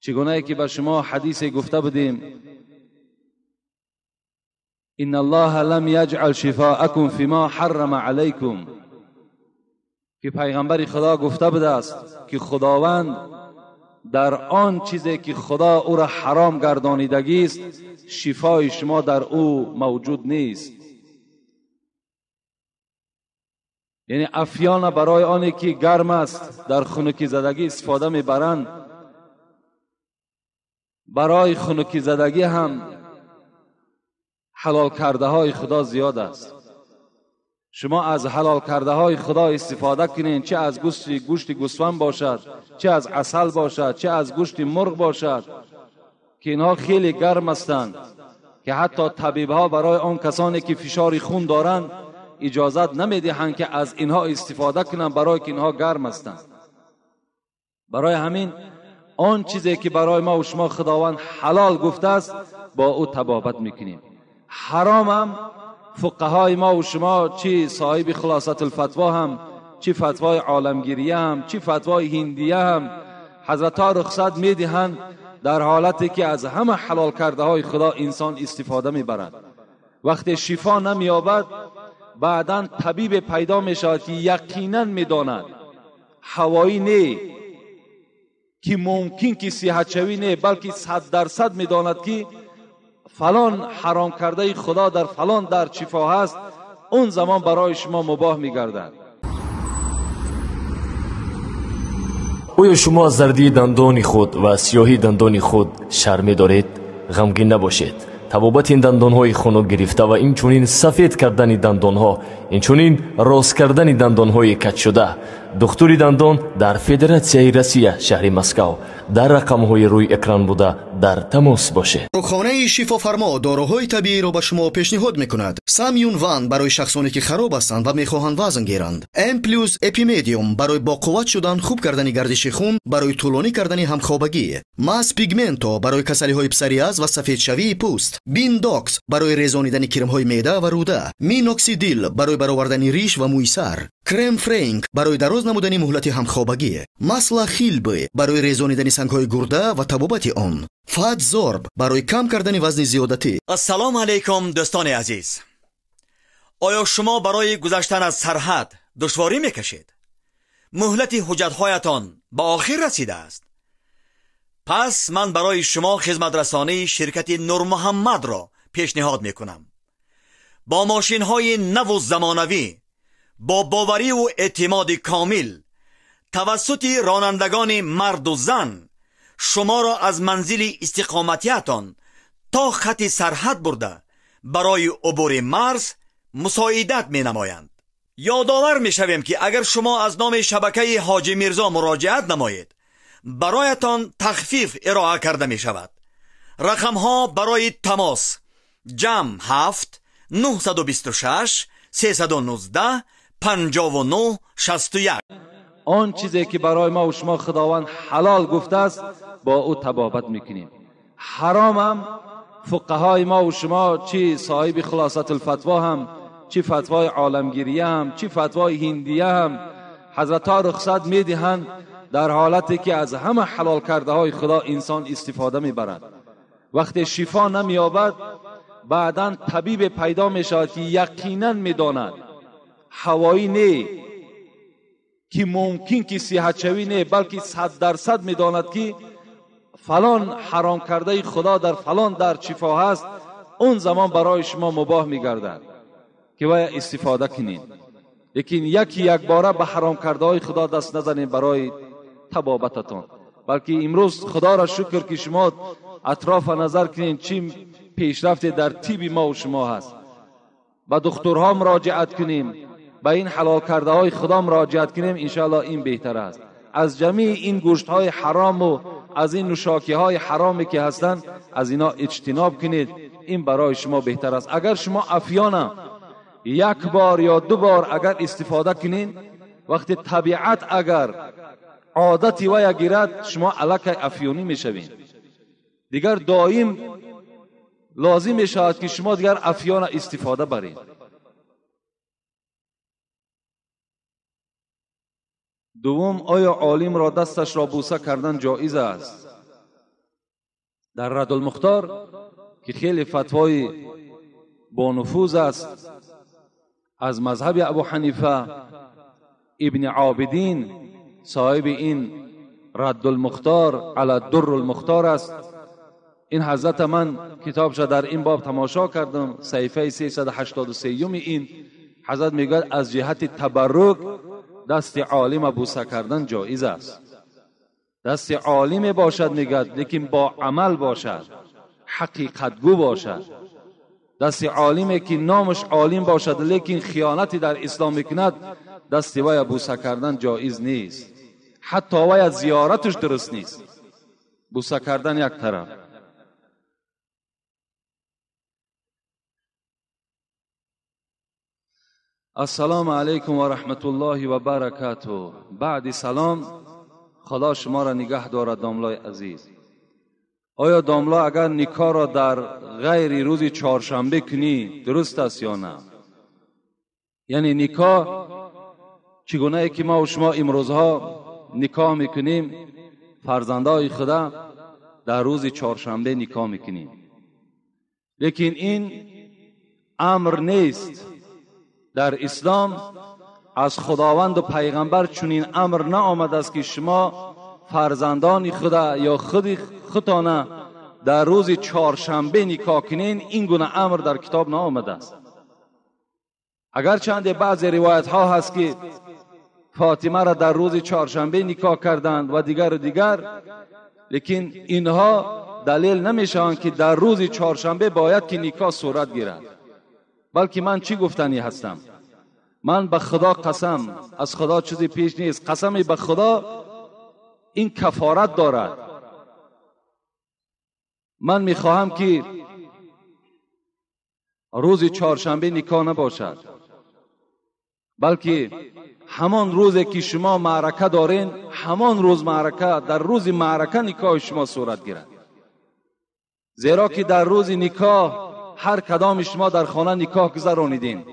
چگونه که به شما حدیث گفته بودیم، ان الله لم یجعل شفاءکم فیما حرم علیکم، که پیغمبر خدا گفته بوده است که خداوند در آن چیزی که خدا او را حرام گردانیدگی است شفای شما در او موجود نیست. یعنی افیان برای آنی که گرم است در خنکی زدگی استفاده میبرند، برای خنکی زدگی هم حلال کرده های خدا زیاد است. شما از حلال کرده های خدا استفاده کنین، چه از گوشت گوسفند باشد، چه از عسل باشد، چه از گوشت مرغ باشد، که اینها خیلی گرم هستند که حتی طبیب ها برای آن کسانی که فشار خون دارند اجازت نمیدهند که از اینها استفاده کنند، برای که اینها گرم هستند. برای همین آن چیزی که برای ما و شما خداوند حلال گفته است با او طبابت میکنیم. حرام هم فقهای ما و شما، چی صاحب خلاصت الفتوا هم، چی فتوای عالمگیریه هم، چی فتوای هندیه هم، حضرت ها رخصت میدهند در حالتی که از همه حلال کرده های خدا انسان استفاده میبرد. وقتی شفا نمییابد بعدا طبیب پیدا میشود که یقینا میداند، هوایی نه که ممکن که صحت شوی نه، بلکه 100% میداند که فلان حرام کرده خدا در فلان در شفا هست، اون زمان برای شما مباح میگردد. оё шумо аз зардии дандони худ ва сиёҳии дандони худ шарме доред? Ғамгин набошед. Табобати ин дандонҳои хунук гирифта ва инчунин сафед кардани дандонҳо, инчунин рост кардани дандонҳои каҷшуда, духтури дандон дар Федератсияи Россия, шаҳри Москав, дар рақамҳои рӯи экран буда дар тамос бошед. Рухонаи шифофармо доруҳои табииро ба шумо пешниҳод мекунад. Самюн Ван барои шахсоне ки хароб ҳастанд ва мехоҳанд вазн гиранд. М плюс Эпимедиум барои боқувват шудан, хуб кардани гардиши хун, барои тӯлонӣ кардани ҳамхобагӣ. Мас Пигменто барои касалиҳои псориаз ва сафедшавии пӯст. Биндокс барои резонидани кирмҳои меъда ва рӯда. Миноксидил барои баровардани риш ва мӯи сар. Крем Френк барои дароз намудани муҳлати ҳамхобагӣ. Масла Хилбе барои резонидани сангҳои гурда ва табобати он. Фатзорб барои кам кардани вазни зиёдатӣ. Ассалому алайкум, дӯстони азиз. Оё шумо барои гузаштан аз сарҳад душворӣ мекашед? Муҳлати ҳуҷҷатҳоятон ба охир расидааст? Пас ман барои шумо хизматрасонии ширкати Нурмуҳаммадро пешниҳод мекунам. Бо мошинҳои наву замонавӣ, бо бовариву эътимоди комил, тавассути ронандагони марду зан шуморо аз манзили истиқоматиятон то хати сарҳад бурда барои убури марз мусоидат менамоянд. Ёдовар мешавем, ки агар шумо аз номи шабакаи Ҳоҷи Мирзо муроҷиат намоед, бароятон тахфиф ироа карда мешавад. Рақамҳо барои тамос: ҷамъ 7 926 319 59 61. آن چیزی که برای ما و شما خداوند حلال گفته است با او طبابت میکنیم. حرام هم فقهای ما و شما، چی صاحب خلاصت الفتوا هم، چی فتوای عالمگیریه هم، چی فتوای هندیه هم، حضرت ها رخصت میدهند در حالتی که از همه حلال کرده های خدا انسان استفاده میبرد. وقتی شفا نمییابد بعدا طبیب پیدا میشود که یقینا میداند، هوایی نه که ممکن که صحت شوی نه، بلکه 100% میداند که فلان حرام کرده خدا در فلان در شفا هست، اون زمان برای شما مباح میگردد که باید استفاده کنین. لیکن یکی یک باره به حرام کرده های خدا دست نزنین برای طبابتتان، بلکه امروز خدا را شکر که شما اطراف نظر کنین چی پیشرفت در طب ما و شما هست. به دکترها مراجعت کنیم، به این حلال کرده های خدا مراجعت کنیم، انشاءالله این بهتر است. از جمیع این گوشت های حرام و از این نوشاکی های حرامی که هستند از اینا اجتناب کنید، این برای شما بهتر است. اگر شما افیانه یک بار یا دو بار اگر استفاده کنین، وقتی طبیعت اگر عادتی ویا گیرد شما الکی افیونی میشوین. دیگر دائم لازم میشود که شما دیگر افیان استفاده برید. دوم، آیا عالم را دستش را بوسه کردن جایز است؟ در رد المختار که خیلی فتوای با نفوذ است از مذهب ابو حنیفه، ابن عابدین صاحب این رد المختار علی در المختار است. این حضرت من کتابش در این باب تماشا کردم، صحیفه 383 این حضرت میگوید از جهت تبرک دست عالم بوسه کردن جایز است. دست عالم باشد میگوید، لیکن با عمل باشد، حقیقتگو باشد. دست عالمی که نامش عالم باشد لیکن خیانتی در اسلام میکند، دست وی بوسه کردن جایز نیست، حتی وی زیارتش درست نیست. بوسه کردن یک طرف. السلام علیکم و رحمت الله و برکاته. بعد سلام، خدا شما را نگه دارد داملای عزیز. آیا داملا اگر نکاح را در غیر روز چهارشنبه کنی درست است یا نه؟ یعنی نکاح چگونه ای که ما و شما امروزها نکاح میکنیم، فرزندای خدا در روز چهارشنبه نکاح میکنیم، لیکن این امر نیست. در اسلام از خداوند و پیغمبر چنین امر نآمده است که شما فرزندان خدا یا خود خودتان در روز چهارشنبه نکاح کنین. این گونه امر در کتاب نآمده است. اگر چند بعضی روایت ها هست که فاطمه را در روز چهارشنبه نکاح کردند و دیگر و دیگر، لیکن اینها دلیل نمیشوند که در روز چهارشنبه باید که نکاح صورت گیرد. بلکه من چی گفتنی هستم؟ من به خدا قسم، از خدا چیزی پیش نیست، قسم به خدا این کفارت دارد. من میخواهم که روز چهارشنبه نکاح نباشد، بلکه همان روزی که شما معرکه دارین، همان روز معرکه، در روز معرکه نکاح شما صورت گیرد. زیرا که در روز نکاح هر کدام شما در خانه نکاح گذرانیدین،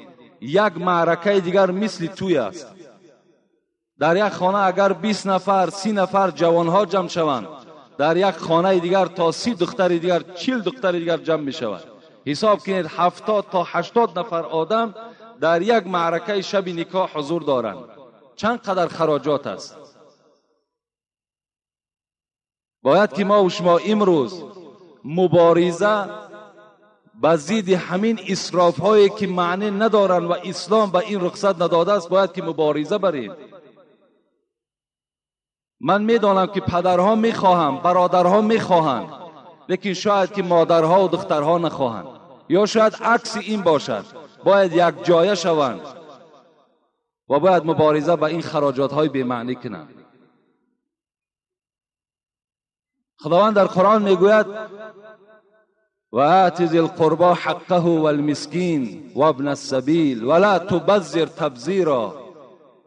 یک معرکه دیگر مثل توی است. در یک خانه اگر 20 نفر 30 نفر جوانها جمع شوند، در یک خانه دیگر تا 30 دختر دیگر 40 دختر دیگر جمع می شود. حساب کنید 70 تا 80 نفر آدم در یک معرکه شب نکاح حضور دارند. چند قدر خراجات است. باید که ما و شما امروز مبارزه به ضد همین اسراف هایی که معنی ندارند و اسلام به این رخصت نداده است، باید که مبارزه بریم. من میدانم که پدرها میخواهند، برادرها میخواهند، لیکن شاید که مادرها و دخترها نخواهند، یا شاید عکس این باشد. باید یک جایه شوند و باید مبارزه به این خراجات های بی معنی کنند. خداوند در قرآن میگوید و آت ذی القربى حقه والمسکین وابن السبیل ولا تبذر تبذیرا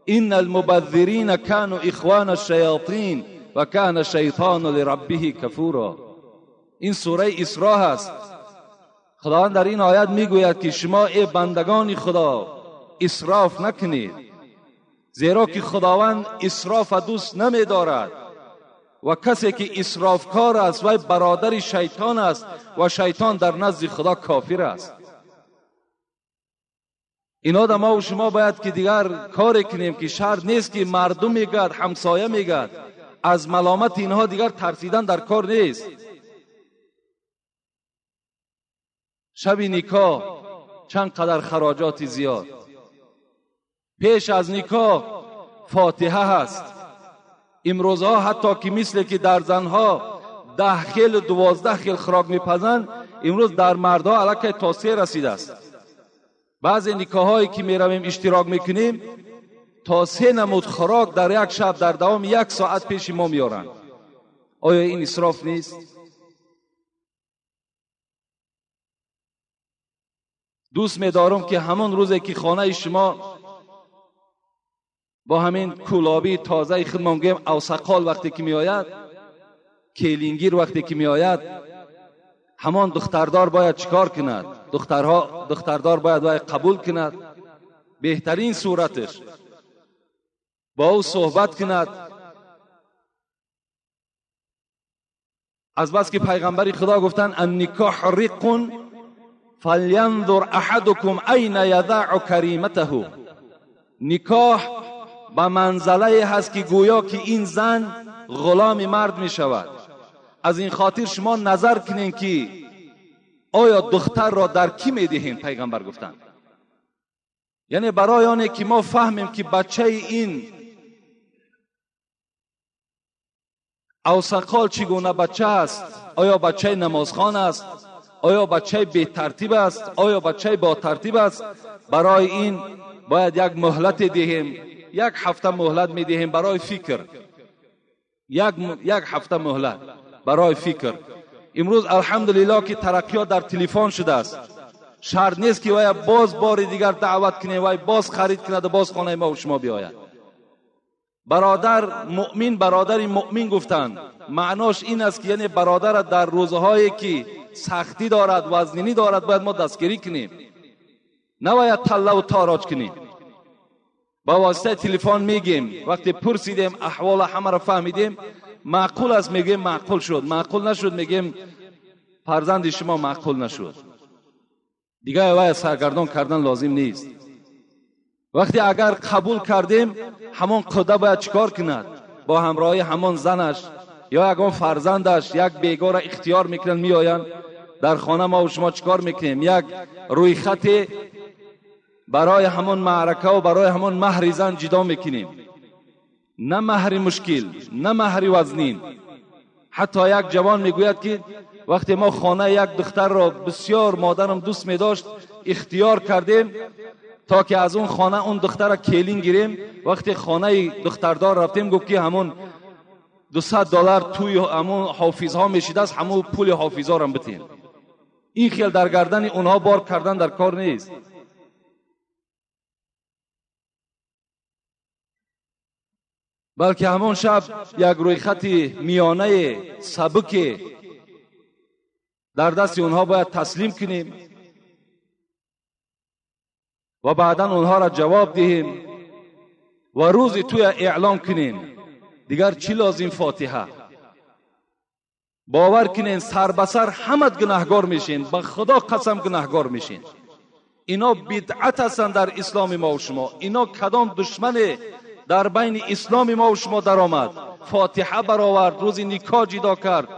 ان المبذرین كانوا اخوان الشیاطین وكان الشیطان لربه کفورا. این سوره اسراء است. خداوند در این آیت میگوید که شما ای بندگان خدا اسراف نکنید، زیرا که خداوند اسراف دوست نمیدارد و کسی که اسرافکار است وی برادر شیطان است و شیطان در نزد خدا کافر است. اینا در ما و شما باید که دیگر کار کنیم که شرط نیست که مردم میگد، همسایه میگد، از ملامت اینها دیگر ترسیدن در کار نیست. شب نکاح چند قدر خراجات زیاد، پیش از نکاح فاتحه هست. امروزها حتی که مثل که در زنها 10 خیل و 12 خیل خوراک میپزند، امروز در مردها علاکه تا 3 رسیده است. بعضی نکاحهایی که میرویم اشتراک میکنیم تا 3 نمود خوراک در یک شب در دوام 1 ساعت پیش ما میارند. آیا این اسراف نیست؟ دوست میدارم که همان روزی که خانه شما با همین کولابی تازه خودمان گویم اوسقال وقتی که میآید، کلینگیر وقتی که میآید، همان دختردار باید چیکار کند؟ دختردار باید قبول کند، بهترین صورتش با او صحبت کند، از بس که پیغمبر خدا گفتن النکاح رق فلینظر احدکم این یضع کریمته. نکاح به منزله هست که گویا که این زن غلام مرد می شود. از این خاطر شما نظر کنین که آیا دختر را در کی می دهین؟ پیغمبر گفتن یعنی برای آنه که ما فهمیم که بچه این اوسقال چگونه بچه است، آیا بچه نمازخوان است، آیا بچه بی ترتیب است، آیا بچه با ترتیب است، برای این باید یک مهلت دهیم، یک هفته مهلت می دهیم برای فکر، یک هفته مهلت برای فکر. امروز الحمدلله که ترقیات در تلفن شده است، شرط نیست که وای باز بار دیگر دعوت کنیم، وای باز خرید کند و باز خانه ما و شما بیاید. برادر مؤمن، برادر مؤمن گفتند معناش این است که یعنی برادر در روزهایی که سختی دارد، وزنینی دارد، باید ما دستگیری کنیم، نباید تله و تاراج کنیم. با واسطه تلفن میگیم، وقتی پرسیدیم احوال همه را فهمیدیم، معقول است میگیم معقول شد، معقول نشد میگیم فرزند شما معقول نشد. دیگه وای سرگردان کردن لازم نیست. وقتی اگر قبول کردیم همان خدا باید چیکار کند؟ با همراهی همان زنش یا یکان فرزندش یک بیگار را اختیار میکنن، میآیند در خانه ما و شما چیکار میکنیم؟ یک روی خط برای همان معرکه و برای همان مهر زن جدا میکنیم، نه مهر مشکل، نه مهر وزنین. حتی یک جوان میگوید که وقتی ما خانه یک دختر را بسیار مادرم دوست میداشت اختیار کردیم تا که از اون خانه اون دختر را کلین گیریم، وقتی خانه دختردار رفتیم گفت که همون $200 توی همون حافظ ها میشیده است، همون پول حافظ ها را بتیم. این خیال در گردن اونها بار کردن در کار نیست. بلکه همون شب یک روی خط میانه سبک در دست اونها باید تسلیم کنیم و بعدا اونها را جواب دهیم و روزی توی اعلام کنیم. دیگر چی لازم؟ فاتحه. باور کنین سر به سر همت گناهگار میشین، به خدا قسم گناهگار میشین. اینا بدعت هستند در اسلام ما و شما. اینا کدام دشمن در بین اسلام ما و شما در آمد، فاتحه برآورد، روز نکاح جدا کرد،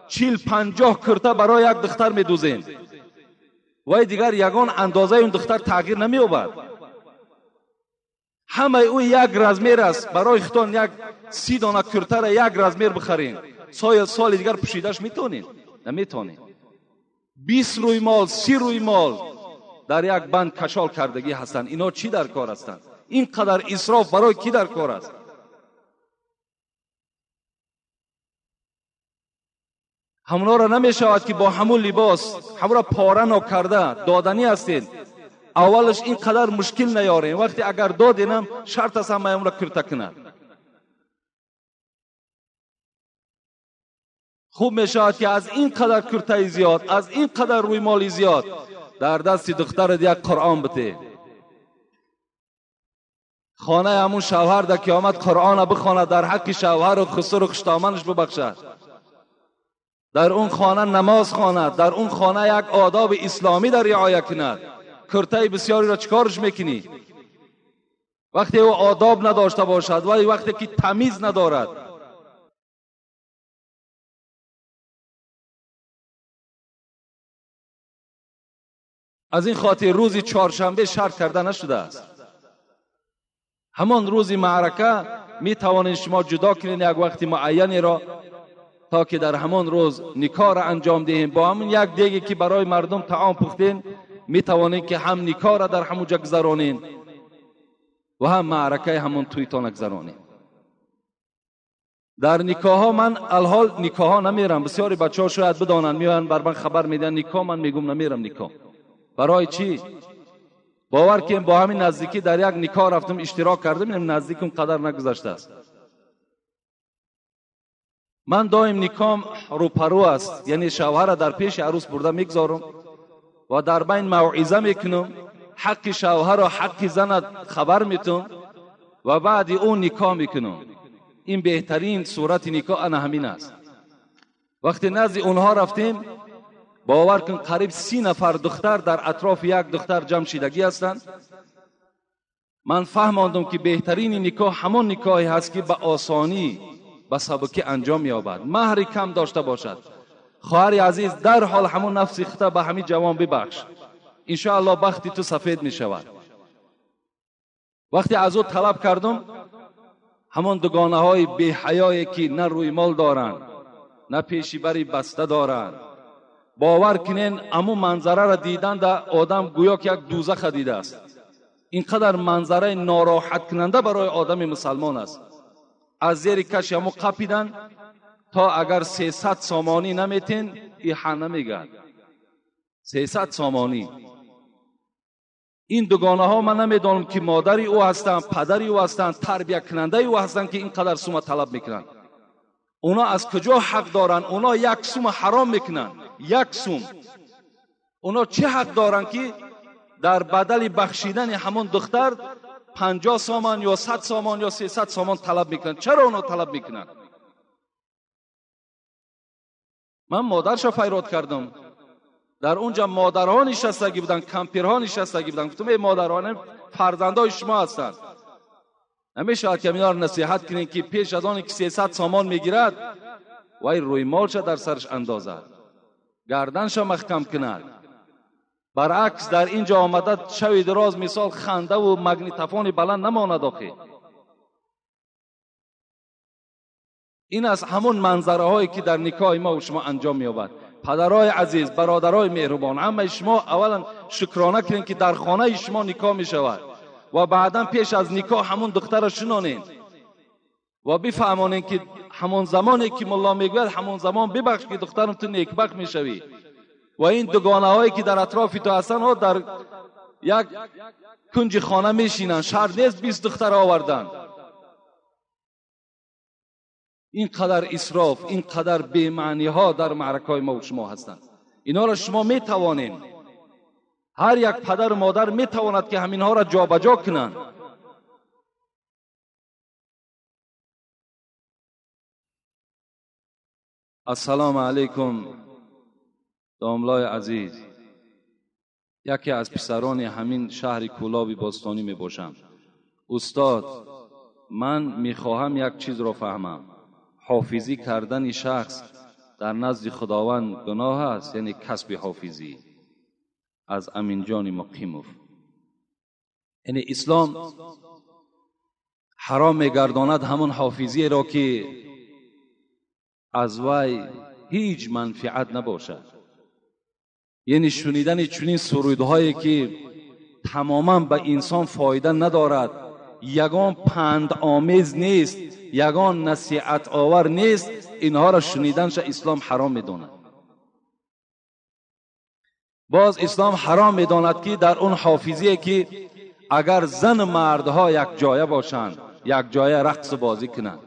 40-50 کرته برای یک دختر میدوزین، وای دیگر یگان اندازه اون دختر تغییر نمییابد. همه او یک رزمیر است. برای خودتان یک 30 دانه کرته را یک رزمیر بخرین، سال دیگر پوشیدش میتونین؟ نمیتونین. 20 روی مال، 30 روی مال در یک بند کشال کردگی هستند. اینا چی در کار هستند؟ اینقدر اسراف برای کی در کار است؟ همونا را نمی شود که با همون لباس همون را پاره نکرده دادنی هستین. اولش اینقدر مشکل نیارین، وقتی اگر دادینم شرط است همه را کرته کند. خوب می شود که از این قدر کرته زیاد، از این قدر روی مالی زیاد در دست دختر یک قرآن بده. خانه همون شوهر در قیامت قرآن بخواند، در حق شوهر و خسر و خشتامنش ببخشد، در اون خانه نماز خواند، در اون خانه یک آداب اسلامی در رعایت کند. کرته بسیاری را چیکارش میکنی؟ وقتی او آداب نداشته باشد، ولی وقتی که تمیز ندارد. از این خاطر روز چهارشنبه شرط کرده نشده است. همان روز معرکه می توانید شما جدا کنید یک وقت معینی را تا که در همان روز نکاح را انجام دهیم. با همون یک دیگه که برای مردم طعام پختین می توانید که هم نکاح را در همون جا گذرانین و هم معرکه همون تویتان گذرانین. در نکاح ها من الحال نکاح ها نمیرم. بسیاری بچه ها شاید بدانند، میان بر من خبر میدن نکاح، من میگم نمیرم نکاح. برای چی؟ باور که با همین نزدیکی در یک نکاح رفتم اشتراک کردم، اینم نزدیکم قدر نگذشته است. من دائم نکام روپرو است، یعنی شوهر در پیش عروس برده میگذارم و در بین موعظه میکنم، حق شوهر و حق زن خبر میتم و بعد او نکاح میکنم. این بهترین صورت نکاح انا همین است. وقتی نزد اونها رفتیم، باور کن قریب 30 نفر دختر در اطراف یک دختر جمع شدگی هستند. من فهماندم که بهترین نکاح همان نکاحی هست که به آسانی، به سبکی انجام یابد، مهر کم داشته باشد. خواهر عزیز، در حال همون نفس خود به همین جوان ببخش، انشاءالله بختی تو سفید می شود. وقتی از او طلب کردم، همان دوگانه های بی حیایی که نه روی مال دارند نه پیشی بری بسته دارند، باور کنین امو منظره را دیدن در آدم گویا که یک دوزخ دیده است. اینقدر منظره ناراحت کننده برای آدم مسلمان است. از زیر کش همو قپیدن تا اگر 300 سامانی نمیتین ای ها نمیگرد. 300 سامانی. این دوگانه ها من نمیدانم که مادری او هستند، پدری او هستند، تربیه کننده او هستند که اینقدر سومه طلب میکنند. اونا از کجا حق دارن؟ اونا یک سوم حرام میکنن، یک سوم. اونا چه حق دارن که در بدل بخشیدن همون دختر 50 سامان یا 100 سامان یا 300 سامان طلب میکنن؟ چرا اونا طلب میکنن؟ من مادرش فریاد کردم. در اونجا مادرها نشستگی بودن، کمپیرها نشستگی بودن. گفتم ای مادران، فرزندای شما هستند. نمیشه که اینا رو نصیحت کنین که پیش از آن که 300 سامان میگیرد وای روی مالش در سرش اندازد، گردنش محکم کند. برعکس در اینجا آمده شوی دراز مثال خنده و مگنیتفون بلند نماند. آخه این از همون منظره هایی که در نکاح ما و شما انجام می‌یابد. پدرای عزیز، برادرای مهربان، همه شما اولا شکرانه کنین که در خانه شما نکاح می شود و بعدا پیش از نکاح همون دختر را شنانین و بفهمانین که همون زمانی که ملا میگوید همون زمان ببخش که دخترم تو نیکبخت میشوی. و این دوگانه هایی که در اطراف تو هستن ها در یک کنج خانه میشینن، شرط نیست 20 دختر آوردن. اینقدر اسراف، اینقدر بی‌معنی ها در معرکه های ما و شما هستند. اینا را شما میتوانین، هر یک پدر و مادر میتواند که همینها را جابجا کنند. السلام علیکم داملای عزیز، یکی از پسران همین شهر کولاب باستانی می باشم. استاد، من میخواهم یک چیز را فهمم. حافظی کردن شخص در نزد خداوند گناه است، یعنی کسب حافظی. از امین جان مقیموف. یعنی اسلام حرام میگرداند همون حافظی را که از وی هیچ منفعت نباشد. یعنی شنیدن چنین سرودهایی که تماما به انسان فایده ندارد، یگان پند آمیز نیست، یگان نصیحت آور نیست، اینها را شنیدنش اسلام حرام میداند. باز اسلام حرام میداند که در اون حافظیه که اگر زن و مردها یک جایه باشند، یک جایه رقص بازی کنند،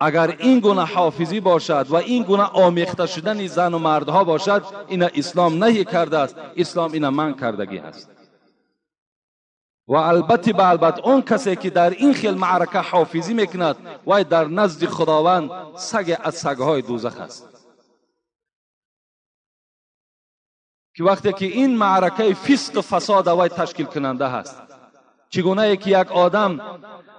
اگر این گونه حافظی باشد و این گونه آمیخته شدن زن و مردها باشد، این اسلام نهی کرده است، اسلام این منع کردگی است. و البته به البته اون کسی که در این خیل معرکه حافظی میکند وای در نزد خداوند سگ از سگهای دوزخ است. که وقتی که این معرکه فسق و فساد وای تشکیل کننده هست، چگونه که یک آدم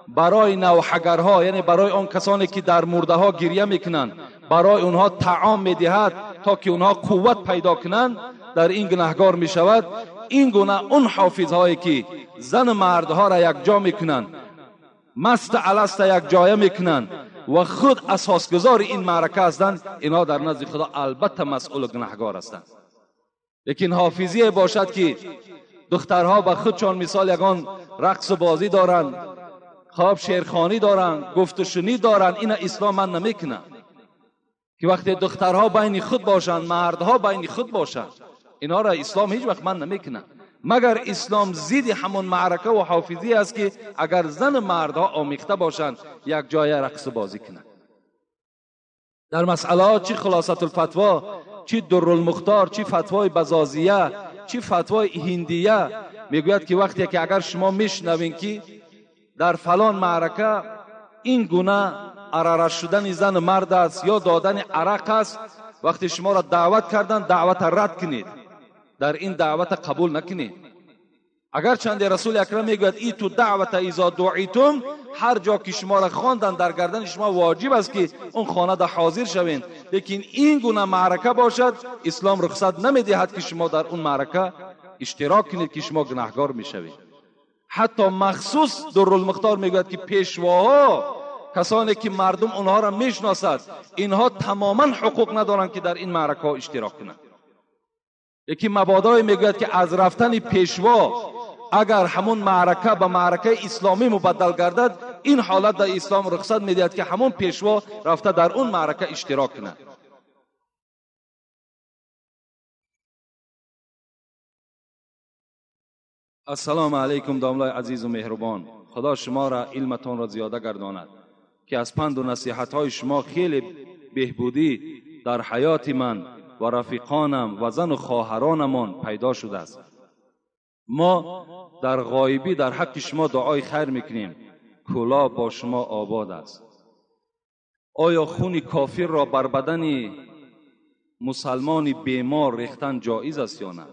برای نوحگرها، یعنی برای آن کسانی که در مرده ها گریه میکنند، برای اونها طعام میدهد تا که اونها قوت پیدا کنند، در این گناهگار میشود. این گونه اون حافظهایی که زن و مردها را یک جا میکنند، مست الست یک جایه میکنند و خود اساسگذار این معرکه هستند، اینها در نزد خدا البته مسئول و گناهگار هستند. لیکن حافظی باشد که دخترها به خودشان مثال یگان رقص و بازی دارند، خواب شعرخوانی دارند، گفت و شنید دارند، این اسلام من نمیکنه که وقتی دخترها بین خود باشند، مردها بین خود باشند، اینها را اسلام هیچ وقت من نمیکنه. مگر اسلام زید همون معرکه و حافظی است که اگر زن و مردها آمیخته باشند یک جای رقص بازی کنند. در مسئله چی خلاصة الفتوا، چی در المختار، چی فتوای بزازیه، چی فتوای هندیه، میگوید که وقتی که اگر شما میشنوین که در فلان معرکه این گونه арара шудани зану мард аст ё додани арақ аст, вақте шуморо даъват карданд, даъвата рад кунед, дар ин даъвата қабул накунед. Агарчанде Расули Акрам мегӯяд иту даъвата изо дуитум, ҳар ҷо ки шуморо хонданд дар гардани шумо воҷиб аст ки он хонада ҳозир шавед, лекин ин гуна маърака бошад, ислом рухсат намедиҳад ки шумо дар он маърака иштирок кунед, ки шумо гунаҳгор мешавед. Ҳатто махсус Дуррулмухтор мегӯяд ки пешвоҳо, касоне ки мардум онҳоро мешиносад, инҳо тамоман ҳуқуқ надоранд ки дар ин маъракаҳо иштирок кунанд. Лекин мабодое мегӯяд ки аз рафтани пешво агар ҳамон маърака ба маъракаи исломӣ мубаддал гардад, ин ҳолат дар ислом рухсат медиҳад ки ҳамон пешво рафта дар он маърака иштирок кунад. Ассалому алайкум домлаи азизу меҳрубон, худо шуморо илматонро зиёда гардонад ки аз панду насиҳатҳои шумо хеле беҳбудӣ дар ҳаёти ман ва рафиқонам ва зану хоҳаронамон пайдо шудааст. Мо дар ғоибӣ дар ҳаққи шумо дуои хайр мекунем. Кӯлоб бо шумо обод аст. Оё хуни кофирро бар бадани мусалмони бемор рехтан ҷоиз аст ё на?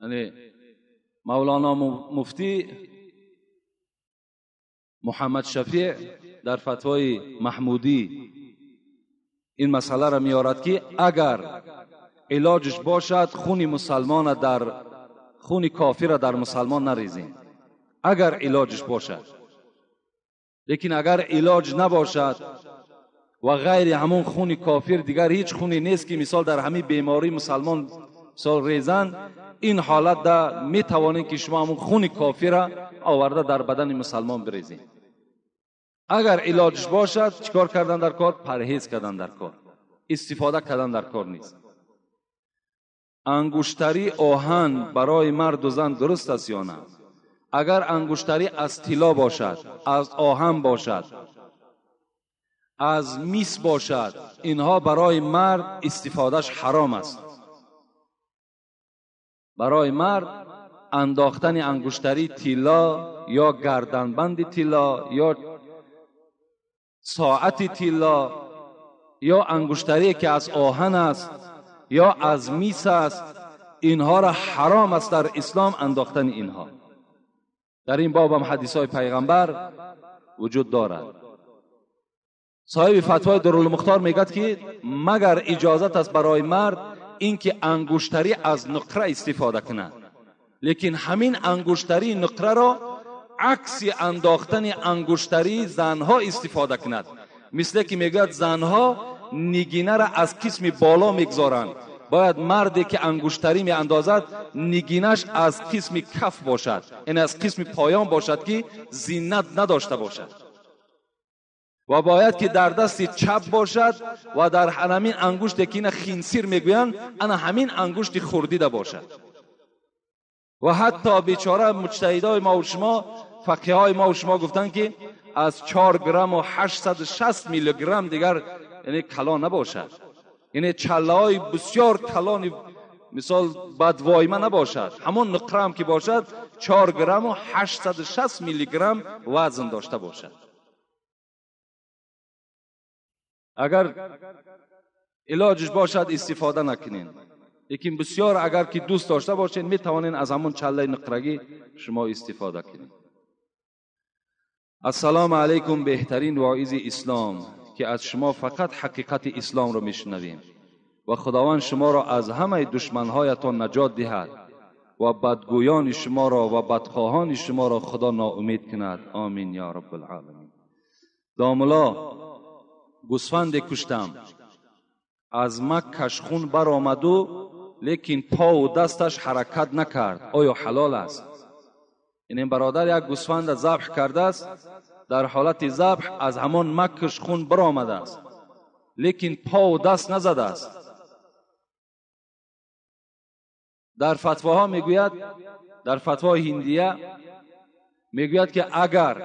Яъне Мавлоно муфтӣ Муҳаммад Шафеъ дар фатвои Маҳмудӣ ин масъаларо меорад ки агар илоҷш бошад хуни мусалмона дар хуни кофира дар мусалмон нарезем, агар илоҷш бошад. Лекин агар илоҷ набошад ва ғайри ҳамон хуни кофир дигар ҳеҷ хуне нест ки мисол дар ҳамин бемории мусалмон мисол резан, ин ҳолат да метавонед ки шумо ҳамон хуни кофира оварда дар бадани мусалмон бирезед. Агар илоҷш бошад, чикор кардан дар кор? Парҳез кардан дар кор, истифода кардан дар кор нест. Ангуштари оҳан барои марду зан дуруст аст ё на? Агар ангуштарӣ аз тилло бошад, аз оҳан бошад, аз мис бошад, инҳо барои мард истифодаш ҳаром аст. Барои мард андохтани ангуштари тилло ё гарданбанди тилло ё соати тилло ё ангуштарие ки аз оҳан аст ё аз мис аст, инҳоро ҳаром аст дар ислом андохтани инҳо. Дар ин боб ҳам ҳадисҳои пайғамбар вуҷуд дорад. Соҳиби фатвои Дурулмухтор мегӯяд ки магар иҷозат аст барои мард инки ангуштарӣ аз нуқра истифода кунад, лекин ҳамин ангуштарии нуқраро акси андохтани ангуштарии занҳо истифода кунад. Мисле ки мегӯяд занҳо нигинаро аз қисми боло мегузоранд, бояд марде ки ангуштарӣ меандозад нигинаш аз қисми каф бошад, яъне аз қисми поён бошад ки зинат надошта бошад ва бояд ки дар дасти чап бошад ва дар ҳамин ангуште ки ина хинсир мегӯянд, ана ҳамин ангушти хурдида бошад. Ва ҳатто бечора муҷтаҳидои мо ва шумо, фақиҳои мо ва шумо гуфтанд ки аз 4 грамм ва 860 миллиграмм дигар яъне калон набошад, яъне чаллаҳои бисёр калони мисол бадвойма набошад, ҳамон нуқра ҳам ки бошад 4 грамм ва 860 миллиграмм вазн дошта бошад. Агар илоҷш бошад истифода накунед, лекин бисёр агар ки дӯст дошта бошед метавонед аз ҳамон чаллаи нуқрагӣ шумо истифода кунед. Ассалому алайкум, беҳтарин воизи ислом ки аз шумо фақат ҳақиқати исломро мешунавем ва худованд шуморо аз ҳамаи душманҳоятон наҷот диҳад ва бадгӯёни шуморо ва бадхоҳони шуморо худо ноумед кунад. Омин ё раббулъоламин. Домулло, гӯсфанде куштам, аз маккаш хун баромаду лекин пову дасташ ҳаракат накард, оё ҳалол аст? Ин бародар як гӯсфанда забҳ кардааст, дар ҳолати забҳ аз ҳамон маккаш хун баромадааст, лекин пову даст назадааст. Дар фатвоҳо мегӯяд, дар фатвои ҳиндия мегӯяд ки агар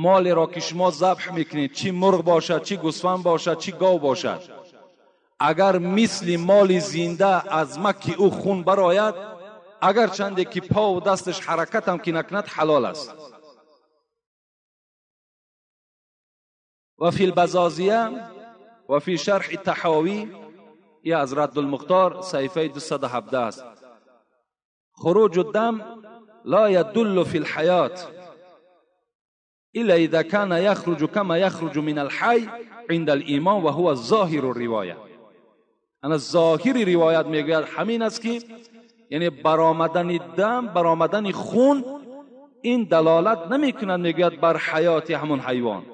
молеро ки шумо забҳ мекунед, чӣ мурғ бошад, чӣ гӯсфанд бошад, чӣ гов бошад, агар мисли моли зинда аз макки ӯ хун барояд, агарчанде ки пову дасташ ҳаракатам ки накунад, ҳалол аст. و فی البزازیه و فی شرح طحاوی، ای از رد المختار صحیفه 217 است، خروج الدم لا يدل في الحياة إلا إذا كان يخرج كما يخرج من الحي عند الإيمان وهو ظاهر الرواية. أنا ظاهر روایت میگوید همین است که یعنی برآمدن دم، برآمدن خون، این دلالت نمیکند میگوید بر حیات همون حیوان،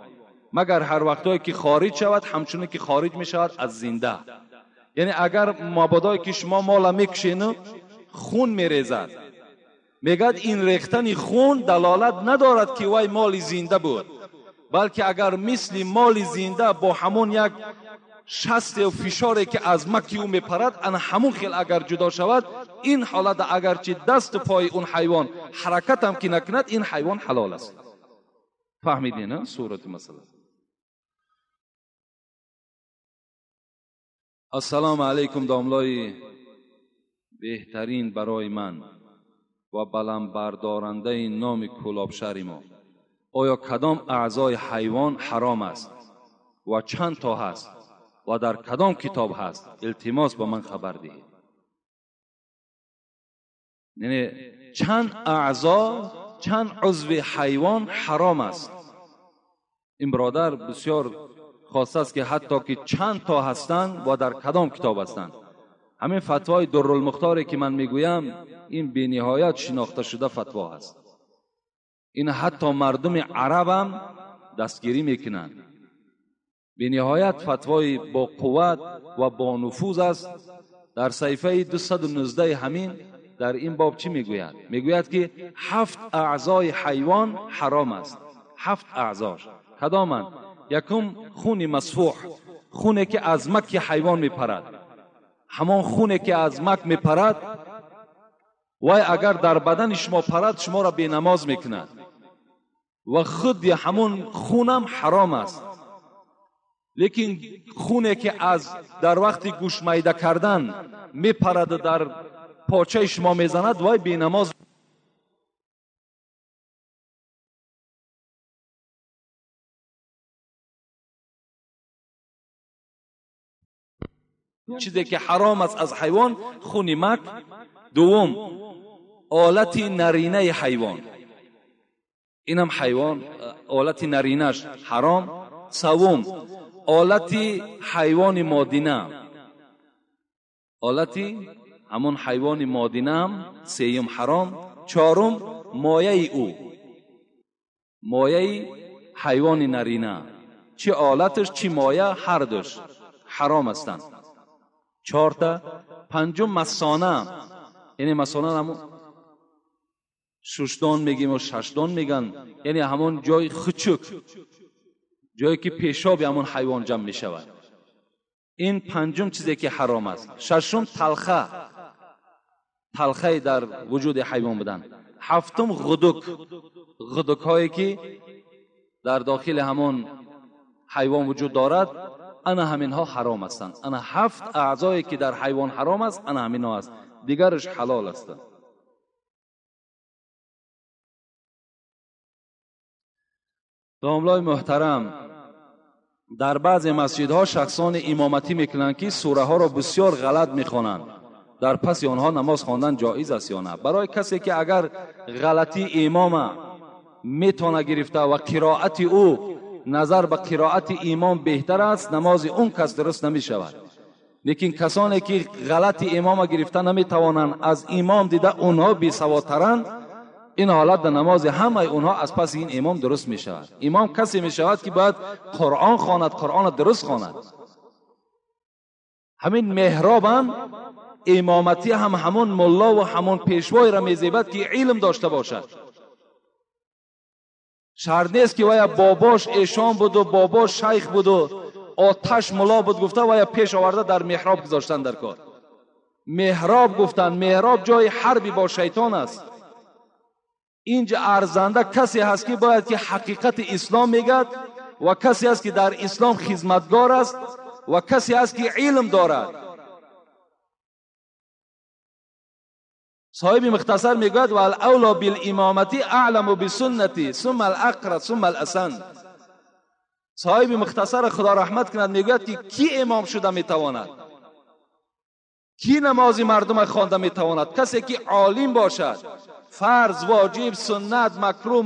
مگر هر وقتایی که خارج شود همچنین که خارج میشود از زنده. یعنی اگر مبادایی که شما مالا میکشین خون میریزد، میگد این ریختن خون دلالت ندارد که وای مال زنده بود، بلکه اگر مثل مال زنده با همون یک شست و فشاری که از مکی او میپرد، ان همون خیل اگر جدا شود، این حالت اگرچه دست و پای اون حیوان حرکت هم که نکند، این حیوان حلال است. فهمیدین نه صورت مسئله؟ السلام علیکم داملای بهترین برای من و بلند بردارنده نام کلاب شهر ما، آیا کدام اعضای حیوان حرام است و چند تا هست و در کدام کتاب هست؟ التماس به من خبر دهید. یعنی چند اعضا، چند عضو حیوان حرام است؟ این برادر بسیار خواسته است که حتی که چند تا هستند و در کدام کتاب هستند. همین فتوای درالمختاری که من میگویم این بی نهایت شناخته شده فتوا هست. این حتی مردم عرب هم دستگیری میکنند. بی نهایت فتوای با قوت و با نفوذ است. در صحیفه 219 همین در این باب چی میگوید؟ میگوید که 7 اعضای حیوان حرام است. 7 اعضاش کدامند؟ یکم خون مسفوح، خونه که از مک حیوان میپرد. همان خونه که از مک میپرد، وای اگر در بدن شما پرد شما را بی نماز میکند و خود همون خونم حرام است. لیکن خونه که از در وقت گوش میده کردن میپرد و در پاچه شما میزند، وای بی نماز. چیزی که حرام است از حیوان، خون مک. دوم آلت نرینه حیوان، اینم حیوان آلت نرینش حرام. سوم آلت حیوان مادینه، آلت همون حیوان مادینه هم سیم حرام. چهارم مایه او، مایه حیوان نرینه، چه آلتش چه مایه هر دوش حرام هستند. 4 تا. پنجم مثانه، یعنی مثانه همون ششدان میگیم و ششدان میگن، یعنی همون جای خچک، جایی که پیشاب همون حیوان جمع میشود. این پنجم چیزی که حرام است. ششم تلخه، تلخه در وجود حیوان بودن. هفتم غدک، غدک هایی که در داخل همون حیوان وجود دارد، انا همینها حرام هستند. انا 7 اعضایی که در حیوان حرام است، انا همینها است، دیگرش حلال هستند. داملای محترم، در بعض مسجدها شخصان امامتی میکنند که سوره ها را بسیار غلط میخوانند. در پس آنها نماز خواندن جایز است یا نه؟ برای کسی که اگر غلطی امام میتونه گرفته و قرائت او نظر به قرائت امام بهتر است، نماز اون کس درست نمی شود. لیکن کسانی که غلط امام گرفته نمی توانند، از امام دیده اونها بی سوادترند، این حالت در نماز همه اونها از پس این امام درست می شود. امام کسی می شود که باید قرآن خواند، قرآن درست خواند. همین محراب هم امامتی هم همون ملا و همون پیشوای را می زیبد که علم داشته باشد. شرط نیست که ویا باباش ایشان بود و باباش شیخ بود و آتش ملا بود گفته ویا پیش آورده در محراب گذاشتن در کار. محراب گفتن، محراب جای حربی با شیطان است. اینجا ارزنده کسی هست که باید که حقیقت اسلام میگد و کسی هست که در اسلام خدمتگار است و کسی هست که علم دارد. صاحب مختصر میگوید و الاولا بالامامتی اعلم بسنتی ثم الاقرب ثم الاسن. Соҳиби мухтасар худо раҳмат кунад мегӯяд ки кӣ имом шуда метавонад, кӣ намози мардум хонда метавонад? Касе ки олим бошад, фарз, воҷиб, суннат, макрӯҳ,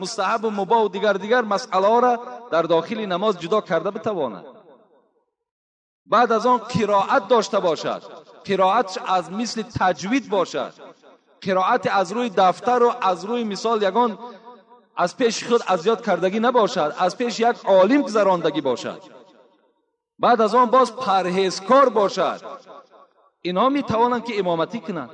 мустаҳаб ва мубоҳ ва дигар масъалаҳоро дар дохили намоз ҷудо карда битавонад. Баъд аз он қироат дошта бошад, қироатш аз мисли таҷвид бошад, қироат аз рӯи дафтар ва аз рӯи мисол ягон аз пеши худ аз ёд кардагӣ набошад, аз пеши як олим гузарондагӣ бошад. Баъд аз он боз парҳезкор бошад. Инҳо метавонанд ки имоматӣ кунанд.